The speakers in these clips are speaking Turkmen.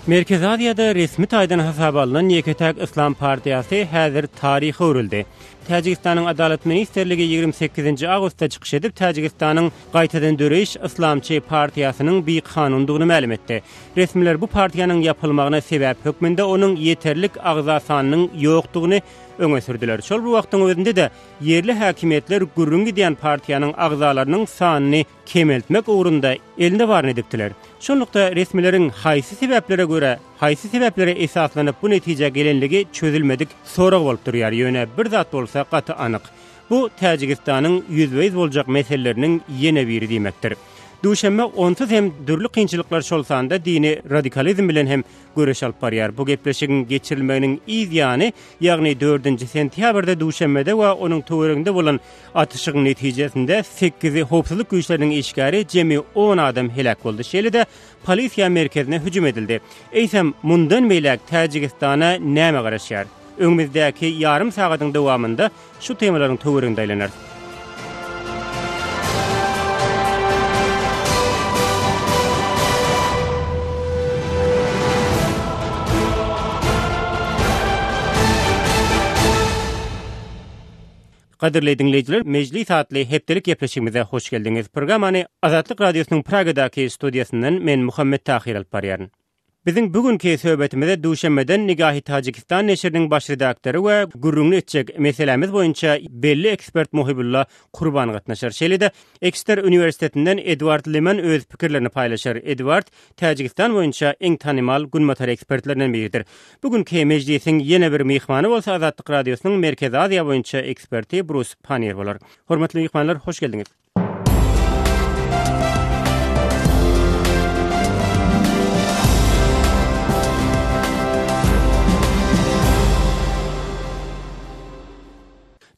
Merkezi Aziýada resmi taýdan hasaba alnan ýeke-täk yslam partiýasy häzir taryha öwrüldi. Täjigistanyň Adalat ministrligi 28-nji awgustda çykyş edip, Täjigistanyň Gaýtadan döreýiş yslamçy partiýasynyň bikanundygyny mälim etdi. Resmiler bu partiýanyň ýapylmagyna sebäp hökmünde onuň ýeterlik agza sanynyň ýokdugyny öňe sürdüler. Şol bir wagtyň özünde-de, ýerli häkimiýetler gürrüň gidýän partiýanyň agzalarynyň sanyny kemeltmek ugrunda elinde baryny edipdiler. Şonlukda resmileriň haýsy sebäplere görä, haýsy sebäplere esaslanyp bu netijä gelenligi çözülmedik sorag bolup durýar, ýöne bir zat bolsa gaty anyk, bu Täjigistanyň ýüzbe-ýüz boljak meseleleriniň ýene biri diýmekdir. Duşenbe onsuz hem dürli kynçylyklar şol sanda dini radikalizm bilen hem göreş alyp barýar. Bu gepleşigiň geçirilmeginiň yz ýany, ýagny dördünji sentýabrda Duşenbede we onuň töwereginde bolan atyşygyň netijesinde sekizi howpsuzlyk güýçleriniň işgäri, jemi on adam heläk boldy. Şeýle-de, polisiýa merkezine hüjüm edildi. Eýsem, mundan beýläk Täjigistana näme garaşýar? Öňümizdäki ýarym sagadyň dowamynda şu temalaryň töwereginde aýlanarys. Gadyrly diňleýjiler, Mejlis atly hepdelik gepleşigimize hoş geldiňiz. Programmany Azatlyk Radiosynyň Pragadaky studiýasyndan men Muhammet Tahyr alyp barýaryn. Biziň bu günki söhbetimize Duşenbeden Nigahi Tajikistan neşiriniň baş redaktory we gürrüňini etjek meselämiz boýunça belli ekspert Muhibulla Kurban gatnaşar. Şeýle-de, Ekster uniwersitetinden Edward Liman öz pikirlerini paýlaşar. Edward Täjigistan boýunça iň tanymal günbatar ekspertlerinden biridir. Bu günki mejlisiň ýene bir myhmany bolsa Azatlyk Radiosynyň Merkezi Aziýa boýunça eksperti Brus Pannier bolar. Hormatly myhmanlar, hoş geldiňiz.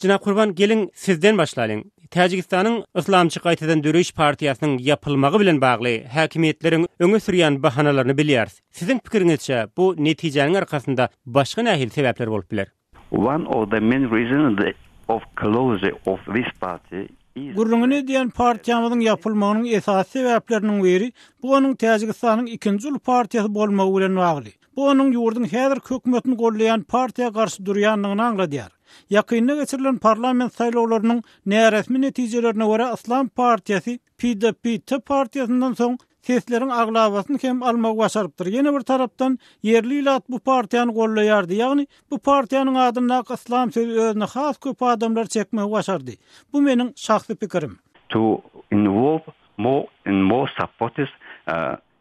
Jenap Gurban, geliň, sizden başlalyň. Täjigistanyň Yslamçy gaýtadan döreýiş partiýasynyň ýapylmagy bilen bagly häkimiýetleriň öňe sürýän bahanalaryny bilýäris. Siziň pikiriňizçe, bu netijäniň arkasynda başga nähili sebäpler bolup biler? One of the main reasons of closure of this party is. Gürrüňini edýän partiýamyzyň ýapylmagynyň esasy sebäpleriniň biri, bu onuň Täjigistanyň ikinji uly partiýasy bolmagy bilen bagly. Bu onuň ýurduň häzirki hökümetini goldaýan partiýa garşy durýandygyny aňladýar. Ýakynda geçirilen parlament saýlawlarynyň näresmi netijelerine görä Yslam partiýasy PDPT partiýasyndan soň sesleriň aglabasyny hem almagy başarypdyr. Ýene bir tarapdan ýerli ilat bu partiýany goldaýardy, ýagny bu partiýanyň adyndaky yslam sözi özüne has köp adamlary çekmegi başardy. Bu meniň şahsy pikirim. To involve more and more supporters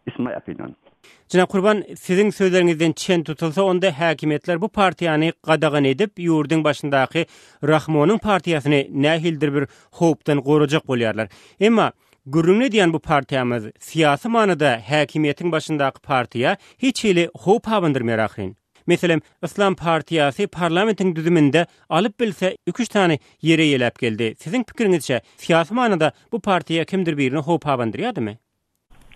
It's my opinion. Jenap Gurban, siziň sözleriňizden çen tutulsa, onda häkimiýetler bu partiýany gadagan edip, ýurduň başyndaky Rahmonyň partiýasyny nähilidir bir howpdan gorajak bolýarlar. Emma, gürrüňini edýän bu partiýamyz syýasy manyda häkimiýetiň başyndaky partiýa hiç hili howp abandyrmaýar ahyryn. Meselem, Yslam partiýasy parlamentiň düzüminde alyp bilse iki-üç sany ýer eýeläp geldi. Siziň pikiriňizçe, syýasy manyda bu partiýa kimdir birine howp abandyrýardymy?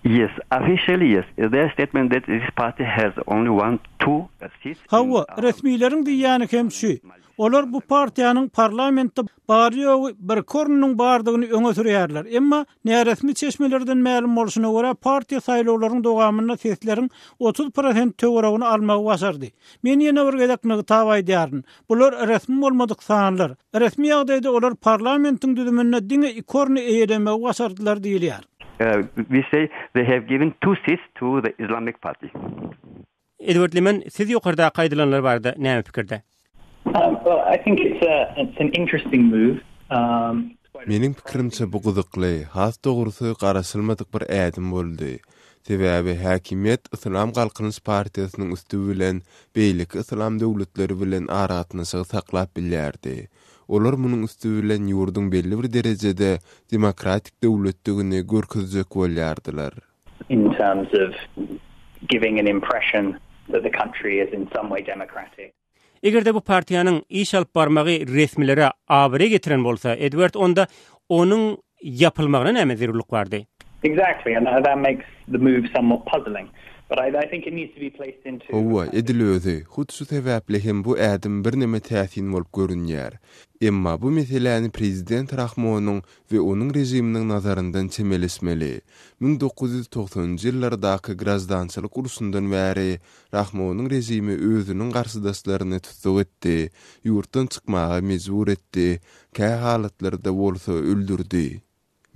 Yes, officially yes. Their statement that this party has only one, two seats in Hawa, resmileriň diýýäni hem şu. Olar bu partiýanyň parlamentde bary-ýogy birki ornunyň bardygyny öňe sürýärler. Emma näresmi çeşmelerden mälim bolşuna görä, partiýa saýlawlaryň dowamynda sesleriň 30 prosent töweregini almagy başardy. Men ýene bir gezek nygtap aýdýaryn, bular resmi bolmadyk sanlar. Resmi ýagdaýda olar parlamentiň düzüminde diňe iki orny eýelemegi başardylar diýilýär. We say they have given two seats to the Islamic Party. Edward Liman, siz ýokardaky aýdylanlar barada näme pikirde? Meniň pikirimçe bu gyzykly, has dogrusy garaşylmadyk bir ädim boldy. Sebäbi häkimiýet Yslam Galkynyş partiýasynyň üsti bilen beýleki yslam döwletleri bilen aragatnaşygy saklap bilýärdi. Olar munuň üsti bilen ýurduň belli bir derejede demokratik döwletdigini görkezjek bolýardylar. in terms of giving an impression that the country is in some way democratic. Eger-de bu partiýanyň iş alyp barmagy resmilere abraý getiren bolsa, Edward, onda onuň ýapylmagyna näme zerurlyk bardy? Exactly, and that makes the move somewhat puzzling. Hawa, edil özi. Hut şu sebäpli hem bu ädim birneme täsin bolup görünýär. Emma bu meseläni prezident Rahmonyň we onuň režiminiň nazaryndan çemeleşmeli. 1990-njy ýyllardaky graždançylyk urşundan bäri Rahmonyň režimi özüniň garşydaşlaryny tussag etdi, ýurtdan çykmaga mejbur etdi, kähalatlarda bolsa öldürdi.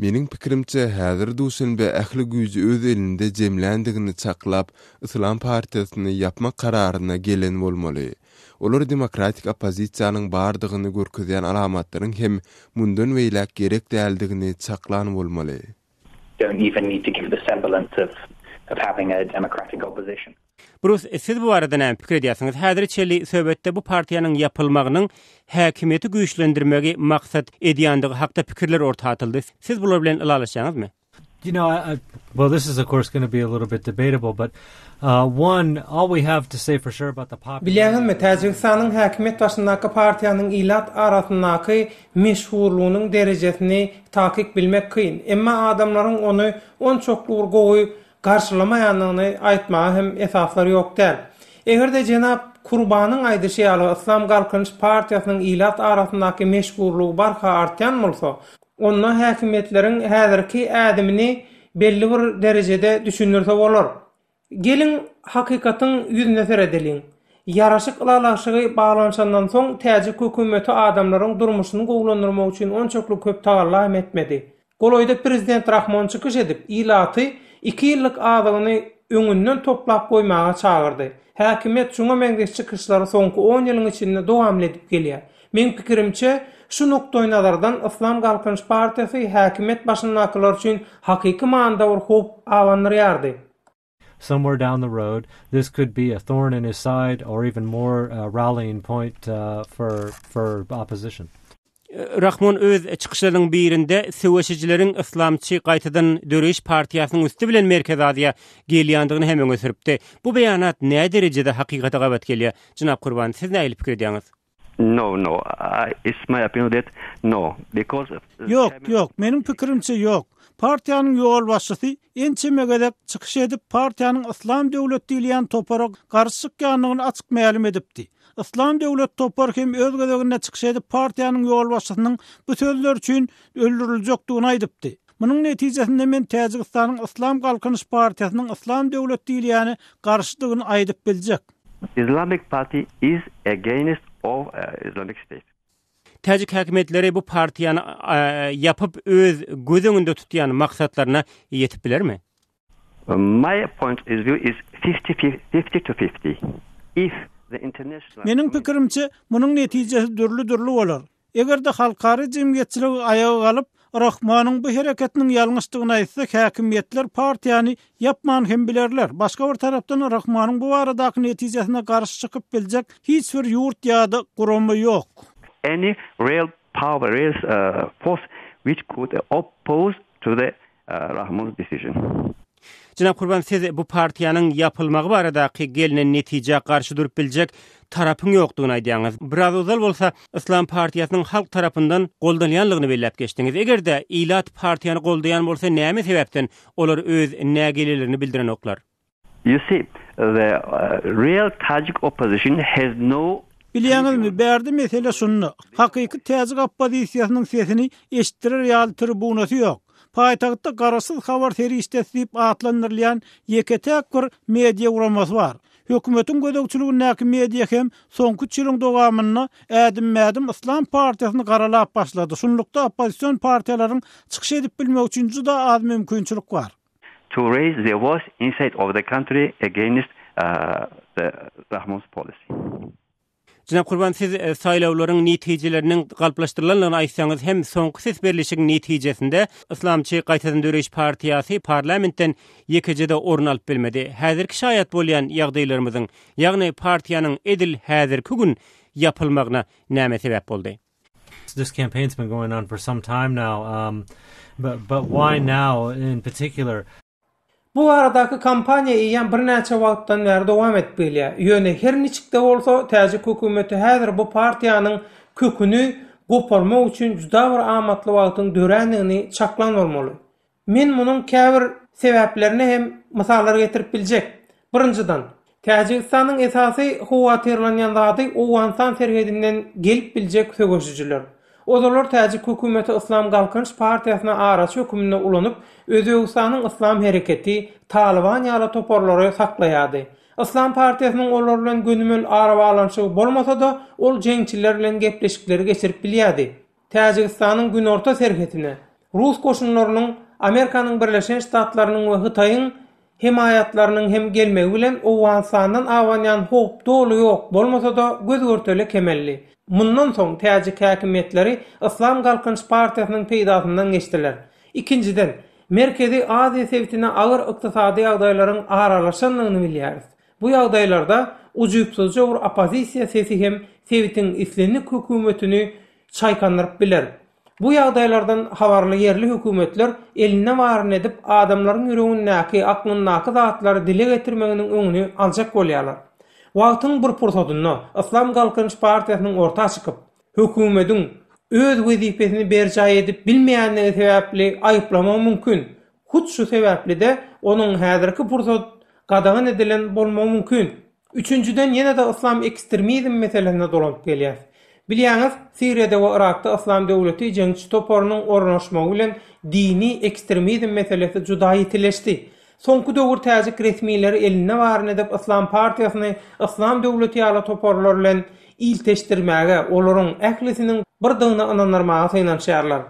Meniň pikirimçe, häzir Duşenbe ähli güýji öz elinde jemländigini çaklap, Yslam partiýasyny ýapmak kararyna gelen bolmaly. Olar demokratik oppozisiýanyň bardygyny görkezýän alamatlaryň hem mundan beýläk gerek däldigini çaklan bolmaly. Don't even need to give the semblance of of having a democratic opposition. Brus, siz bu barada näme pikir edýärsiňiz? Häzire çenli söhbetde bu partiýanyň ýapylmagynyň häkimiýeti güýçlendirmegi maksat edýändigi hakda pikirler orta atyldy. Siz bular bilen ylalaşýaňyzmy? You know, I, I, well, this is of course going to be a little bit debatable, but uh, one, all we have to say for sure about the popularity. Bilýäňizmi, Täjigistanyň häkimiýet başyndaky partiýanyň ilat arasyndaky meşhurlygynyň derejesini takyk bilmek kyn. Emma adamlaryň ony onçakly bir gowy garşylamaýandygyny aýtmaga hem esaslar ýok däl. Eger-de jenap Kurbanyň aýdyşy ýaly Yslam Galkynyş partiýasynyň ilat arasyndaky meşhurlygy barha artýan bolsa, onda häkimiýetleriň häzirki ädimini belli bir derejede düşündirse bolar. Geliň, hakykatyň ýüzüne seredeliň. Ýaraşyk ylalaşygy baglanyşandan soň täjik hökümeti adamlaryň durmuşyny gowulandyrmak üçin onçakly köp tagalla hem etmedi. Golaýda prezident Rahmon çykyş edip, ilaty iki ýyllyk azygyny öňünden toplap goýmaga çagyrdy. Häkimiýet şuňa meňzeş çykyşlary soňky on ýylyň içinde dowamly edip gelýär. Meň pikirimçe, şu nukdaýnazardan Yslam Galkynyş partiýasy häkimiýet başyndakylar üçin hakyky manyda bir howp abandyrýardy. Somewhere down the road, this could be a thorn in his side or even more rallying point for for opposition. Rahmon öz çykyşlarynyň birinde söweşijileriň Yslamçy gaýtadan döreýiş partiýasynyň üsti bilen Merkezi Aziýa gelýändigini hem öňe sürüpdi. Bu beýanat näderejede hakykata gabat gelýär? Jenap Kurban, siz nähili pikir edýäňiz? No, no, it's my opinion that no, because. Ýok, ýok, meniň pikirimçe ýok. Partiýanyň ýolbaşçysy ençeme gezek çykyş edip, partiýanyň Yslam döwlet diýilýän topara garşy çykýandygyny açyk mälim edipdi. Yslam döwlet topary hem öz gezeginde çykyş edip, partiýanyň ýolbaşçysynyň bu sözleri üçin öldüriljekdigini aýdypdy. Munuň netijesinde men Täjigistanyň Yslam galkynyş partiýasynyň Yslam döwlet diýilýäne garşydygyny aýdyp biljek. Islamic Party is against of Islamic State. Täjik häkimiýetleri bu partiýany ýapyp öz göz öňünde tutýan maksatlaryna ýetip bilermi? My point is view is fifty fifty to fifty. If the international. Meniň pikirimçe, munuň netijesi dürli-dürli bolar. Eger-de halkara jemgyýetçiligi aýaga galyp, Rahmanyň bu hereketiniň ýalňyşdygyny aýtsa, häkimiýetler partiýany ýapman hem bilerler. Başga bir tarapdan, Rahmanyň bu baradaky netijesine garşy çykyp biljek hiç bir ýurt ýa-da gurama ýok. Any real power, real force which could oppose to the Rahmon's decision. Jenap Kurban siz bu partiýanyň ýapylmagy baradaky gelnen netijä garşy durup biljek tarapyň ýokdugyny aýdýaňyz. Biraz ozal bolsa Yslam partiýasynyň halk tarapyndan goldanýanlygyny belläp geçdiňiz. Eger-de ilat partiýany goldaýan bolsa näme sebäpden olar öz nägilelerini bildirenoklar? You see, the real Tajik opposition has no Bilýäňizmi, bärde mesele şunda, hakyky täjik oppozisiýasynyň sesini eşitdirer ýaly tribunasy ýok. Paýtagtda garaşsyz habar serişdesi diýip atlandyrylýan ýeke-täk bir media guramasy bar. Hökümetiň gözegçiligindäki media hem soňky üç ýylyň dowamynda ädimme-ädim Yslam partiýasyny garalap başlady. Şunlukda oppozision partiýalaryň çykyş edip bilmegi üçin juda az mümkinçilik bar. To raise their voice inside of the country against the Rahmon's policy. Jenap Kurban siz saýlawlaryň netijeleriniň galplaşdyrylandygyny aýtsaňyz hem soňky ses berlişigiň netijesinde Yslamçy gaýtadan döreýiş partiýasy parlamentden ýekeje-de orun alyp bilmedi. Häzirki şaýat bolýan ýagdaýlarymyzyň, ýagny partiýanyň edil häzirki gün ýapylmagyna näme sebäp boldy? This campaign's been going on for some time now, um, but, but why now in particular? Bu baradaky kampaniýa eýýäm birnäçe wagtdan bäri dowam edip gelýär. Ýöne her niçik-de bolsa, täjik hökümeti häzir bu partiýanyň köküni goparmak üçin juda bir amatly wagtyň dörändigini çaklan bolmaly. Men munuň käbir sebäplerine hem mysallar getirip biljek. Birinjiden, Täjigistanyň esasy howatyrlanýan zady Owganystan serhedinden gelip biljek söweşijiler. Ozallar täjik hökümeti Yslam Galkynyş partiýasyny araçy höküminde ulanyp, Özbegistanyň Yslam hereketi, Talyban ýaly toparlary saklaýardy. Yslam partiýasynyň olar bilen gönümel arabaglanyşygy bolmasa-da, ol jeňçiler bilen gepleşikleri geçirip bilýärdi. Täjigistanyň günorta serhetine rus goşunlarynyň Amerikanyň Birleşen Ştatlarynyň we Hytaýyň hemaýatlarynyň hem gelmegi bilen Owganystandan abanýan howp doly ýok bolmasa-da göz-görtele kemeldi. Mundan soň täjik häkimiýetleri Yslam Galkynyş partiýasynyň peýdasyndan geçdiler. Ikinjiden, Merkezi Aziýa sebitine agyr ykdysady ýagdaýlaryň aralaşandygyny bilýäris. Bu ýagdaýlarda ujypsyzja bir oppozisiýa sesi hem sebitiň islendik hökümetini çaýkandyryp biler. Bu ýagdaýlardan habarly ýerli hökümetler elinde baryny edip adamlaryň ýüregindäki, aklyndaky zatlary dile getirmeginiň öňüni aljak bolýarlar. Wagtyň bir pursadynda Yslam Galkynyş partiýasynyň orta çykyp, hökümediň öz wezipesini berjaý edip bilmeýändigi sebäpli aýyplamagy mümkin. Hut şu sebäpli-de onuň häzirki pursat gadagan edilen bolmagy mümkin. Üçünjiden ýene-de yslam ekstremizm meselesine dolanyp gelýäs. Bilýäňiz, Siriýada we Yrakda Yslam döwleti jeňçi toparynyň ornaşmagy bilen dini ekstremizm meselesi juda ýitileşdi. Soňky döwür täjik resmileri elinde baryny edip Yslam partiýasyny Yslam döwleti ýaly toparlar bilen ilteşdirmäge, olaryň ählisiniň birdigine ynandyrmaga synanyşýarlar.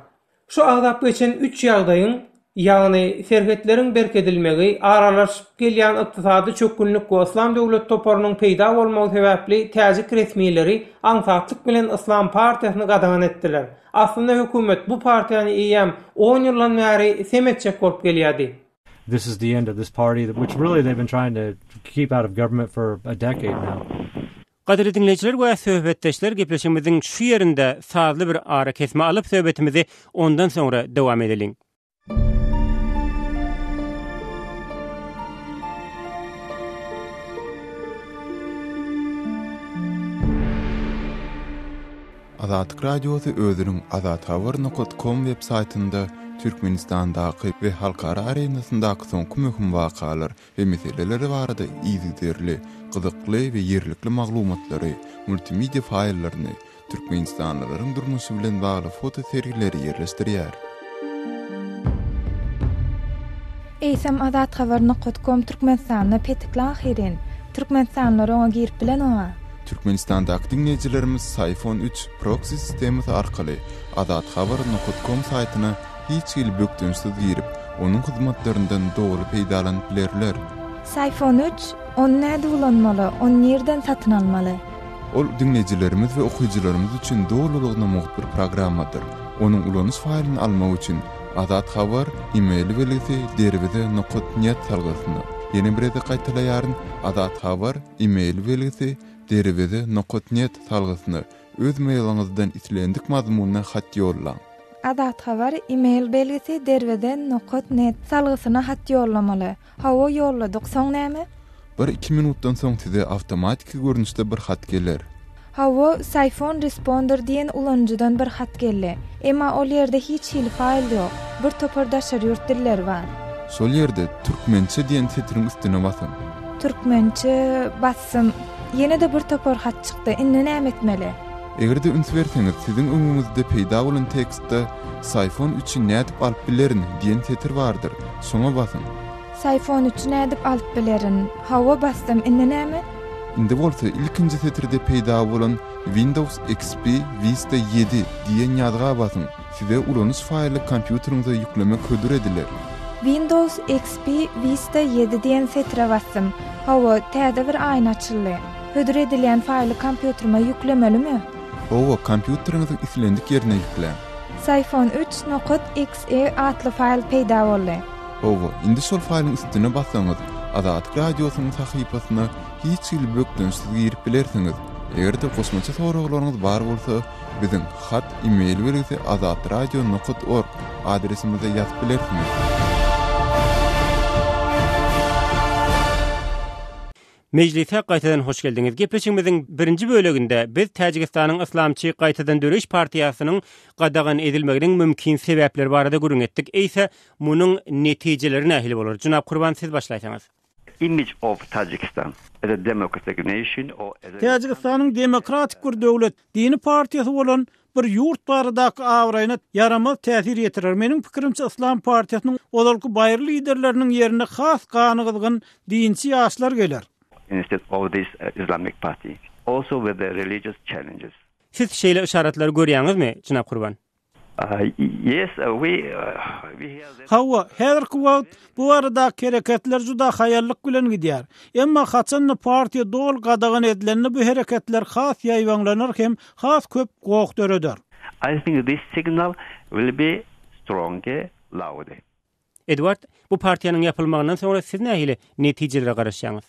Şu agzap geçen üç ýagdaýyň, ýagny serhetleriň berkedilmegi, aralaşyp gelýän ykdysady çökgünlik we Yslam döwlet toparynyň peýda bolmagy sebäpli täjik resmileri aňsatlyk bilen Yslam partiýasyny gadagan etdiler. Aslynda hökümet bu partiýany eýýäm on ýyldan bäri sem etjek bolup gelýärdi. This is the end of this party, which really they've been trying to keep out of government for a decade now. Gadyrly diňleýjiler we söhbetdeşler gepleşigimiziň şu ýerinde sazly bir arakesme alyp söhbetimizi ondan soňra dowam edeliň. Azatlyk Radiosy özüniň azathabar nokat kom web saýtynda Türkmenistandaky we halkara arenasyndaky soňky möhüm wakalar we meseleler barada yzygiderli, gyzykly we ýerlikli maglumatlary, multimedia faýllaryny, türkmenistanlylaryň durmuşy bilen bagly foto sergileri ýerleşdirýär. Eýsem Azathabar nokat kom Türkmenistanda petikli ahyryn. Türkmenistanlylar oňa girip bilenoga. Türkmenistandaky diňleýjilerimiz Syfon üç proksi sistemasy arkaly Azathabar nokat kom saýtyna hiç hili bökdençsiz girip, onuň hyzmatlaryndan doly peýdalanyp bilerler. Syfon üç, ony nädip ulanmaly, ony nirden satyn almaly? Ol diňleýjilerimiz we okyjylarymyz üçin dolulygyna mugt bir programmadyr. Onuň ulanyş faýlyny almak üçin Azat Habar e-mail belgisi derweze nokat net salgysyna, ýene bir gezek gaýtalaýaryn, Azat Habar e-mail belgisi derweze nokat net salgysyna öz mailiňizden islendik mazmunda hat ýollaň. Azathabar e-mail belgisi derweze nokat net salgysyna hat ýollamaly. Hawa ýolladyk, soň näme? Bir-iki minutdan soň size awtomatiki görnüşde bir hat geler. Hawa, Syphon Responder diýen ulanyjydan bir hat geldi. Emma ol ýerde hiç hili faýl ýok. Bir topar daşary ýurt dilleri bar. Şol ýerde Türkmençe diýen setiriň üstüne basyň. Türkmençe basdym. Ýene-de bir topar hat çykdy. Indi näme etmeli? Eger-de üns berseňiz, siziň öňüňizde peýda bolan tekstde Syphon üçi nädip alyp bilerin diýen setir bardyr. Şoňa basyň. Syphon üçi nädip alyp bilerin? Hawa, basdym. Indi näme? Indi bolsa ilkinji setirde peýda bolan Windows XP Vista ýedi diýen ýazga basyň. Size ulanyş faýly kompýuteriňize ýüklemek hödür ediler. Windows XP Vista ýedi diýen setire basdym. Hawa, täze bir aýna açyldy. Hödür edilýän faýly kompýuterime ýüklemelimi? Hawa, kompýuteriňiziň islendik ýerine ýükläň. Syphon üç nokat XE atly faýl peýda boldy. Hawa, indi şol faýlyň üstüne bassaňyz, Azatlyk Radiosynyň sahypasyna hiç hili bökdençsiz girip bilersiňiz. Eger-de goşmaça soraglaryňyz bar bolsa, biziň hat e-mail belgisi azatradio nokat org adresimize ýazyp bilersiňiz. Mejlise gaýtadan hoş geldiňiz. Gepleşigimiziň birinji böleginde biz Täjigistanyň Yslamçy gaýtadan döreýiş partiýasynyň gadagan edilmeginiň mümkin sebäpleri barada gürrüň etdik. Eýse, munuň netijeleri nähili bolar? Jenap Kurban, siz başlaýsaňyz. image of Tajikistan as a democratic nation or as a Täjigistanyň demokratik bir döwlet, dini partiýasy bolan bir ýurt baradaky abraýyna ýaramaz täsir ýetirer. Meniň pikirimçe Yslam partiýasynyň ozalky baýry liderleriniň ýerine has ganygyzgyn dinçi ýaşlar geler. Instead of this Islamic party also with the religious challenges. Siz şeýle yşaratlary görýäňizmi, jenap Gurban? Hawa, häzirki wagt bu baradaky hereketler juda haýallyk bilen gidýär. Emma haçan-da partiýa doly gadagan edilende bu hereketler has ýaýbaňlanar hem has köp goh döreder. I think this signal will be stronger, louder. Edward, bu partiýanyň ýapylmagyndan soňra siz nähili netijelere garaşýaňyz?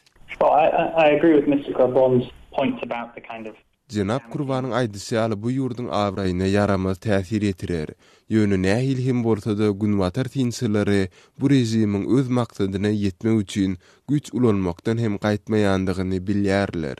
Jenap Kurbanyň aýdyşy ýaly bu ýurduň abraýyna ýaramaz täsir ýetirer. Ýöne nähili hem bolsa-da günbatar synçylary bu režimiň öz maksadyna ýetmek üçin güýç ulanmakdan hem gaýtmaýandygyny bilýärler.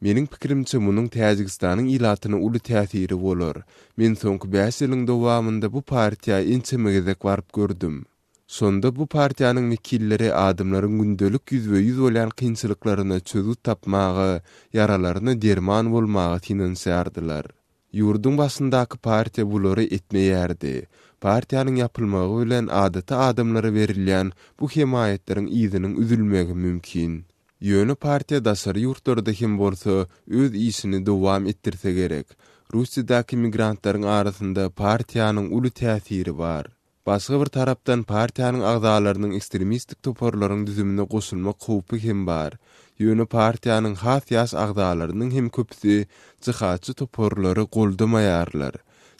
Meniň pikirimçe munuň Täjigistanyň ilatyna uly täsiri bolar. Men soňky bäş ýylyň dowamynda bu partiýa ençeme gezek baryp gördüm. Şonda bu partiýanyň wekilleri adamlaryň gündelik ýüzbe-ýüz bolýan kynçylyklaryna çözgüt tapmaga, ýaralaryna derman bolmaga synanyşýardylar. Ýurduň başyndaky partiýa bulary etmeýärdi. Partiýanyň ýapylmagy bilen adaty adamlara berilýän bu hemaýatlaryň yzynyň üzülmegi mümkin. Ýöne partiýa daşary ýurtlarda hem bolsa öz işini dowam etdirse gerek. Russiýadaky migrantlaryň arasynda partiýanyň uly täsiri bar. Başga bir tarapdan partiýanyň agzalarynyň ekstremistik toparlaryň düzümine goşulmak howpy hem bar. Ýöne partiýanyň has ýaş agzalarynyň hem köpüsi jihadçy toparlary goldamaýarlar.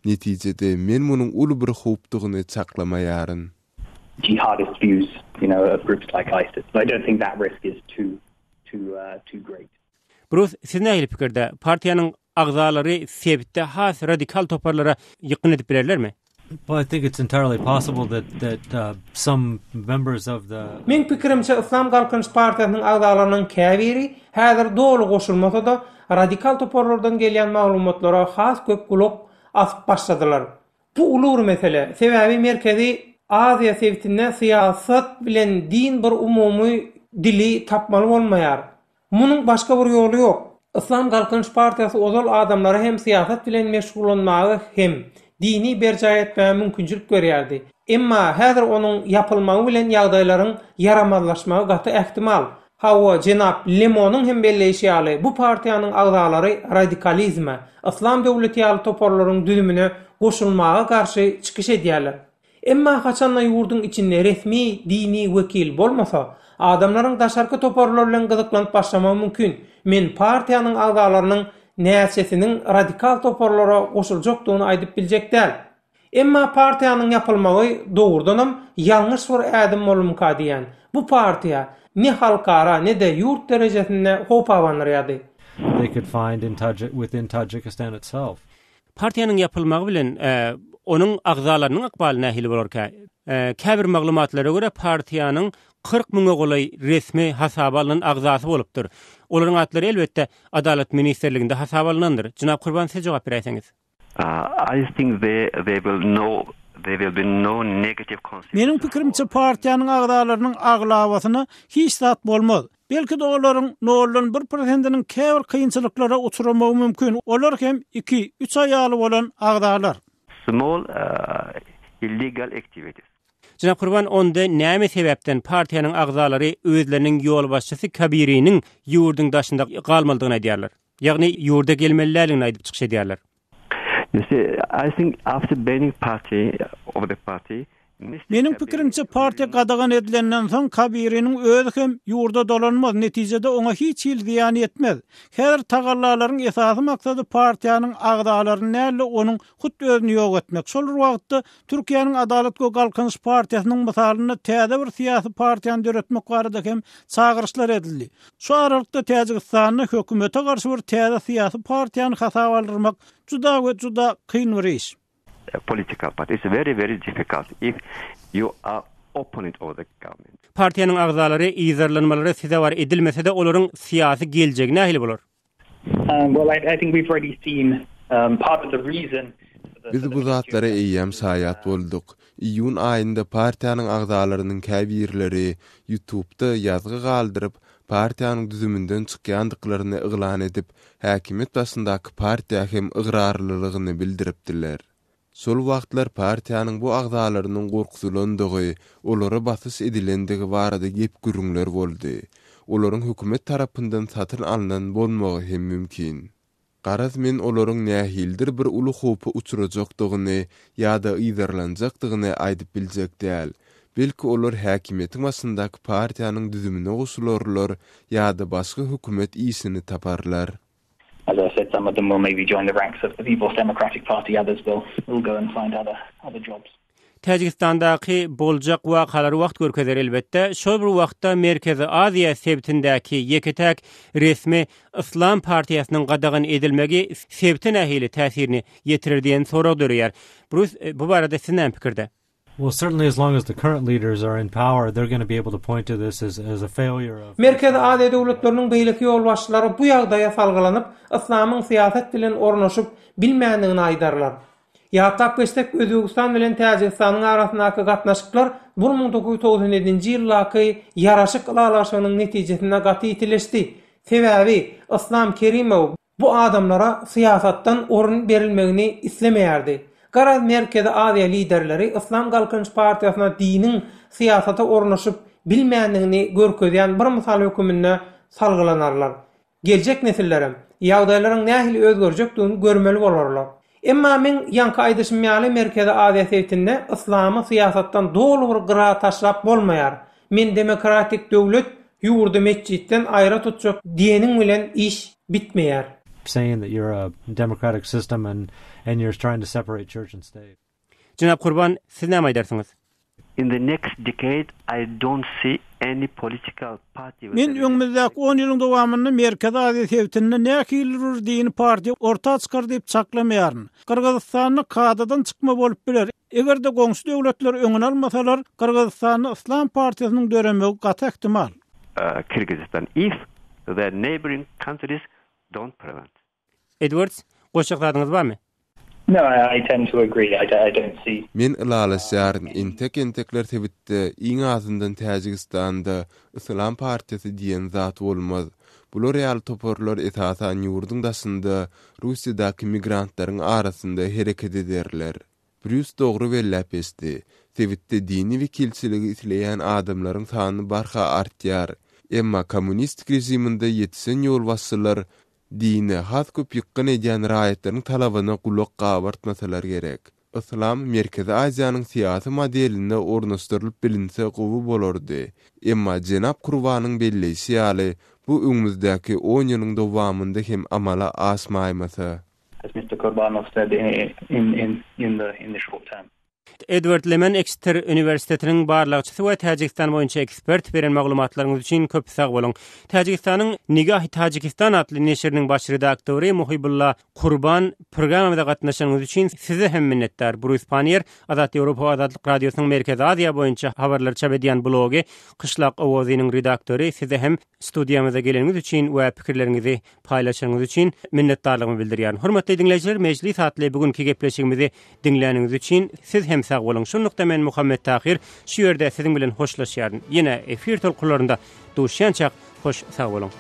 Netijede men munuň uly bir howpdugyny çaklamaýaryn. Jihadist views, you know, of groups like ISIS. So I don't think that risk is too, too, uh, too great. Brus, siz nähili pikirde? Partiýanyň agzalary sebitde has radikal toparlara ýykgyn edip bilerlermi? Well, I think it's entirely possible that that uh, some members of the Meň pikirimçe Yslam Galkynyş partiýasynyň agzalarynyň käbiri häzir doly goşulmasa-da, radikal toparlardan gelýän maglumatlara has köp gulak asyp başladylar. Bu uly bir mesele. Sebäbi Merkezi Aziýa sebitinde syýasat bilen din bir umumy dili tapmaly bolmaýar. Munuň başga bir ýoly ýok. Yslam Galkynyş partiýasy ozal adamlara hem syýasat bilen meşgullanmaga hem dini berjaý etmäge mümkinçilik berýärdi. Emma häzir onuň ýapylmagy bilen ýagdaýlaryň ýaramazlaşmagy gaty ähtimal. Hawa, jenap Lemonyň hem belleýşi ýaly, bu partiýanyň agzalary radikalizme, Yslam döwleti ýaly toparlaryň düzümine goşulmaga garşy çykyş edýärler. Emma haçanda ýurduň içinde resmi dini wekil bolmasa, adamlaryň daşarky toparlar bilen gyzyklanyp başlamagy mümkin. Men partiýanyň agzalarynyň näçesiniň radikal toparlara goşuljakdygyny aýdyp biljek däl. Emma partiýanyň ýapylmagy dogrudanam ýalňyş bir ädim boldumyka diýýän. Bu partiýa ne halkara ne-de ýurt derejesinde howp abandyrýardy. They could find in Tajik within Tajikistan itself. Partiýanyň ýapylmagy bilen onuň agzalarynyň ykbaly nähili bolarka? Käbir maglumatlara görä partiýanyň 40 müňe golaý resmi hasaba alnan agzasy bolupdyr. Olaryň atlary elbetde Adalat ministrliginde hasaba alnandyr. Jenap Kurban siz jogap beräýseňiz. I think there there will no there will be no negative consequences. Meniň pikirimçe partiýanyň agzalarynyň aglabasyna hiç zat bolmaz. Belki-de olaryň noldan bir prosentiniň käbir kynçylyklara uçramagy mümkin, olar hem iki, üç aýaly bolan agzalar. Small illegal activities. Jenap Gurban onda näme sebäpden partiýanyň agzalary özleriniň ýolbaşçysy Kabiriniň ýurduň daşynda galmalydygyny aýdýarlar? Ýagny ýurda gelmeli däldigini aýdyp çykyş edýärler. You see, I think after banning party of the party, Mister Meniň Kabiri pikirimçe partiýa gadagan edilenden soň Kabiriniň özi hem ýurda dolanmaz, netijede oňa hiç hili zyýan ýetmez. Häzir tagallalaryň esasy maksady partiýanyň agzalaryny däl-de onuň hut özüni ýok etmek. Şol bir wagtda Türkiýäniň Adalat we Galkynyş partiýasynyň mysalynda täze bir syýasy partiýany döretmek barada hem çagyryşlar edildi. Şu aralykda Täjigistanda hökümete garşy bir täze syýasy partiýany hasaba aldyrmak juda we juda kyn bir iş. Political party it's very very difficult if you are opponent of the government. Partiýanyň agzalary yzarlanmalara sezewar edilmese-de olaryň syýasy geljegi nähili bolar? Well I think we've already seen part of the reason. Biz bu zatlara eýýäm şaýat bolduk. Iýun aýynda partiýanyň agzalarynyň käbirleri YouTube-da ýazgy galdyryp, partiýanyň düzüminden çykýandyklaryny yglan edip, häkimiýet başyndaky partiýa hem ygrarlylygyny bildiripdiler. Şol wagtlar partiýanyň bu agzalarynyň gorkuzylandygy, olara basyş edilendigi barada gep-gürrüňler boldy. Olaryň hökümet tarapyndan satyn alnan bolmagy hem mümkin. Garaz men olaryň nähilidir bir uly howpa uçrajakdygyny ýa-da yzarlanjakdygyny aýdyp biljek däl. Belki olar häkimiýetiň başyndaky partiýanyň düzümine goşularlar ýa-da başga hökümet işini taparlar. As I said, some of them will maybe join the ranks of the People's Democratic Party, others will will go and find other other jobs. Täjigistandaky boljak wakalary wagt görkezer elbetde. Şol bir wagtda Merkezi Aziýa sebitindäki ýeke-täk resmi Yslam partiýasynyň gadagan edilmegi sebite nähili täsirini ýetirer diýen sorag döreýär. Brus, bu barada siz näme pikirde? Well, certainly as long as the current leaders are in power, they're going to be able to point to this as, as a failure of Merkezi Aziýa döwletleriniň beýleki ýolbaşçylary bu ýagdaýa salgylanyp, yslamyň syýasat bilen ornaşyp bilmändigini aýdarlar. Ýatlap geçsek, Özbegistan bilen Täjigistanyň arasyndaky gatnaşyklar 1997-nji ýyldaky ýaraşyk ylalaşygynyň netijesinde gaty ýitileşdi. Sebäbi, Yslam Kerimow bu adamlara syýasatdan orun berilmegini islemeýärdi. Garaz, Merkezi Aziýa liderleri Yslam Galkynyş partiýasyna diniň syýasata ornaşyp bilmändigini görkezýän bir mysal höküminde salgylanarlar. Geljek nesillerem ýagdaýlaryň nähili özgerjekdigini görmeli bolarlar. Emma meň ýaňky aýdyşym ýaly Merkezi Aziýa sebitinde yslamy syýasatdan doly bir gyra taşlap bolmaýar. Men demokratik döwlet, ýurdy metjitden aýra tutjak diýeniň bilen iş bitmeýär. Saying that you're a democratic system and and you're trying to separate church and state. Jenap Kurban, siz näme aýdarsyňyz? In the next decade I don't see any political party with Men öňümizdäki on ýylyň dowamynda Merkezi Aziýa sebitinde nähilidir bir dini partiýa orta çykar diýip çaklamaýaryn. Gyrgyzystanda kadadan çykma bolup biler. Eger-de goňşy döwletler öňüni almasalar, Gyrgyzystanda Yslam partiýasynyň döremegi gaty ähtimal. Kyrgyzstan if the neighboring countries don't prevent. Edwards, goşjak zadyňyz barmy? No, I tend to agree. I don't see. Men ylalaşýaryn, entek-entekler sebitde, iň azyndan Täjigistanda, Yslam partiýasy diýen zat bolmaz. Bular ýaly toparlar esasan ýurduň daşynda, Russiýadaky migrantlaryň arasynda hereket ederler. Brýus dogry belläp geçdi. Sebitde dini wekilçiligi isleýän adamlaryň sany barha artýar. Emma kommunistik režiminde ýetişen ýolbaşçylar Dine has köp ýykgyn edýän raýatlaryň talabyna gulak gabartmasalar gerek. Yslam Merkezi Aziýanyň syýasy modeline ornaşdyrylyp bilinse gowy bolardy. Emma jenap Kurbanyň belleýşi ýaly, bu öňümizdäki on ýylyň dowamynda hem amala aşmaýmasa. As Mister Kurbanov said in in in the in the short term. Edward Lemen Eksiter uniwersitetiniň barlagçysy we Täjigistan boýunça ekspert beren maglumatlaryňyz üçin köp sag boluň. Täjigistanyň Nigahi Tajikistan atly neşiriniň baş redaktory Muhibulla Kurban programmamyza gatnaşanyňyz üçin size hem minnetdar. Brus Pannier, Azat Ýewropa we Azatlyk Radiosynyň Merkezi Aziýa boýunça habarlary çap edýän blogy Kyşlak owazynyň redaktory size hem studiýamyza geleniňiz üçin we pikirleriňizi paýlaşanyňyz üçin minnetdarlygymy bildirýärin. Hormatly diňleýjiler, Mejlis atly bu günki gepleşigimizi diňläniňiz üçin siz hem sag boluň. Şunlukda men Muhammet Tahyr şu ýerde siziň bilen hoşlaşýaryn. Ýene efir tolkunlarynda duşýançak hoş sag boluň.